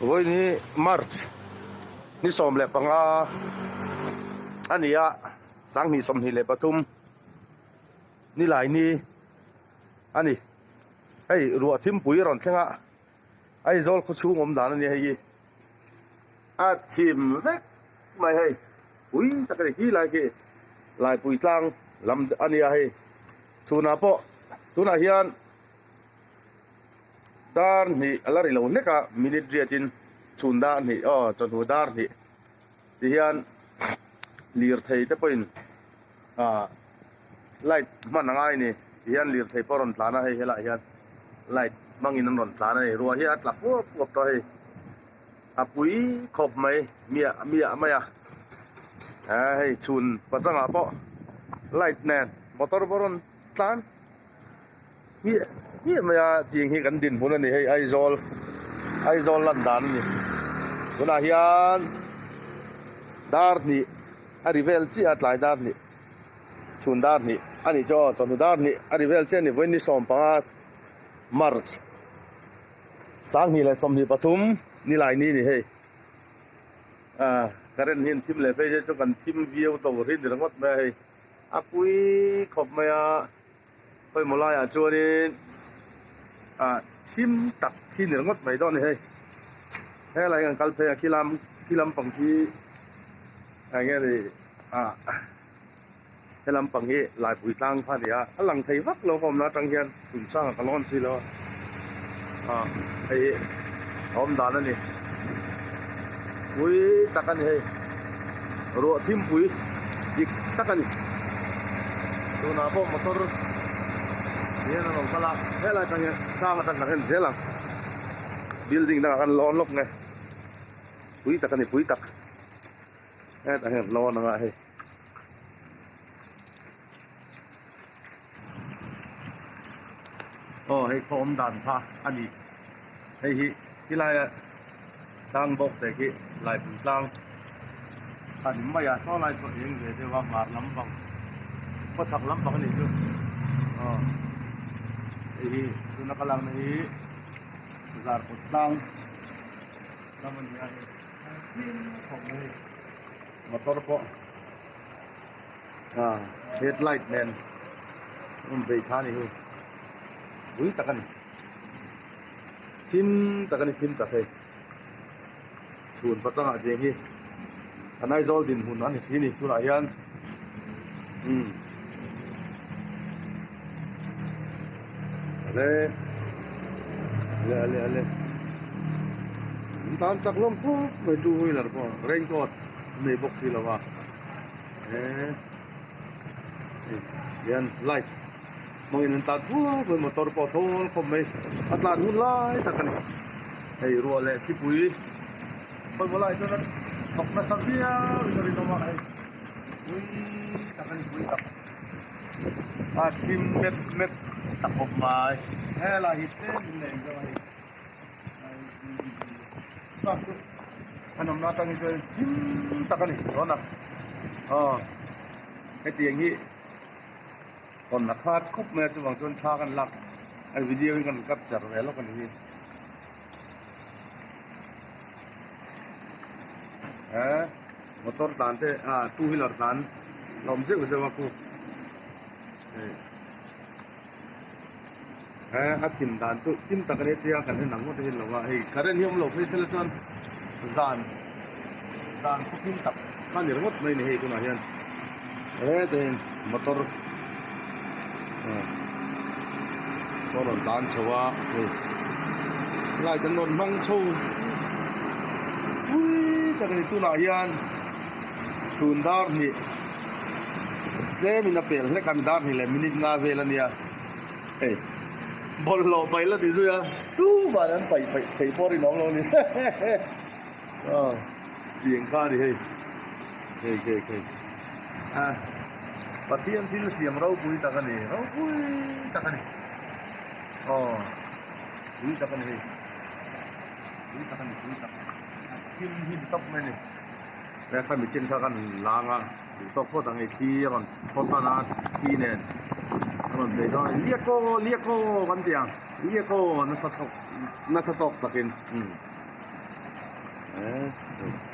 Vawiin hi March ni 15 a ni a, 2023 nilai ni a ni. Hei ruah thimpui a rawn thleng a, Aizawl khaw chhung awm dan a nia hei hi. A thim vek mai hei, pui tak a ni khi lai khi Laipui tlang lam a nia hei. Chhunah pawh tunah hian dar hnih a la ri lo hlek a, minute riatin chhun dar hnih aw chawhnu dar hnih ti hian lirthei te pawhin ah light hman a ngai a ni ti hian lirthei pawh a rawn tlan a hei helaiah hian light hmangin an rawn tlan a ni ruah hi a tla fuap fuap tawh a hei a pui khawp mai miah miah mai a eh hei chhun pachangah pawh light nen motor pawh a rawn tlan. Hmiah hmiah mai a tiang hi kan dinhmun a ni hei Aizawl Aizawl lan dan a ni tunah hian dar hnih a ri vel chiah a tlai dar hnih chhun dar hnih a nih chu aw chawhnu dar hnih a ri vel chiah a ni vawiin ni 15 March 2023 nilai ni a ni hei ah current hi an thim leh phei se chu kan thim viau tawh hi ni ringawt mai a hei a pui khawp mai a. Pawimawh laiah chuanin ah thim tak hi ni ringawt mai dawn a ni hei. Helai kan kal phei a khi lam khi lampang khi eng nge ni ah he lampang hi Laipui tlang kha a ni a, a lang thei vak lo ka awmna atang hian tum sangah ka lawn si lo a, ah hei hi a awm dan a ni. Pui tak a ni hei. Ruah thimpui dik tak a ni. Tunah pawh motor hian an rawn kal a, helai atang hian sang atang kan en zel ang. Building dangah khan lawn lawk nge. Pui tak a ni pui tak. Hetah hian lawn anga hei. Aw hei khaw awm dan kha a ni. Hei hi tilaia tlang bawk te khi Laipui tlang a ni mai a, saw lai saw eng ve deuh a hmar lampang khaw chhak lampang a nih chu. Aw hei hi tuna ka lakna hi Zarkawt tlang lam a ni a hei thim khawp mai hei motor pawh. Ah headlight nen rawn bei thla a ni hi pui tak a ni thim tak a ni thim tak hei chhun pachangah tiang hi an Aizawl dinhmun a ni thei a ni tunah hian umm ale ale ale ale an tan chak hlawm khawp mai two wheeler pawh raincoat nei bawk si lo va. Hian light hmangin an tlan thuai mai motor pawh a thawl khawp mai a tlan hun lai tak a ni hei ruah leh thipui pawimawh lai chuan a thawk nasa viau in a rinawm a hei pui tak a ni pui tak a thim mep mep ta khawp mai helai hi tlem in la engzauh a hei. An awmna atang hi chuan him tak a ni dawn a aw hetiang hi rawn la khat khawp mai a chuvang chuan thla kan lak a video in kan capture ve lawk a ni hi he motor tlan te ah two wheeler tlan a awm zeuh zeuh a khu hei. He a thim dan chu thim tak a ni tia kan en ang ngawt a hin lo a, hei current hi awm lo phei sela chuan zan zan khaw thim tak kha ni ringawt mai a ni hei tunah hian hetah hian motor a rawn tlan chho a hei light an rawn hmang chho pui tak a ni tunah hian chhun dar hnih. Tlemin a pel hlek a mi dar hnih leh minute nga vel a nia hei bawlhhlawh paih la ti zui a tumah an paih paih theih pawh rinawm lo a ni hehehe aw tiang kha a ni hei hei hei hei a Pathian thil siam ropui tak a ni ropui tak a ni aw pui tak a ni hei pui tak a ni pui tak a thim hnim tawp mai a ni. He khami chin kha kan lang a duh tawk phawt ang hei thli a rawn thaw tan a thli nen a rawn bei dawn a ni liak aw liak aw kan ti ang liak aw nasa tawk nasa tawk takin umm. Eh.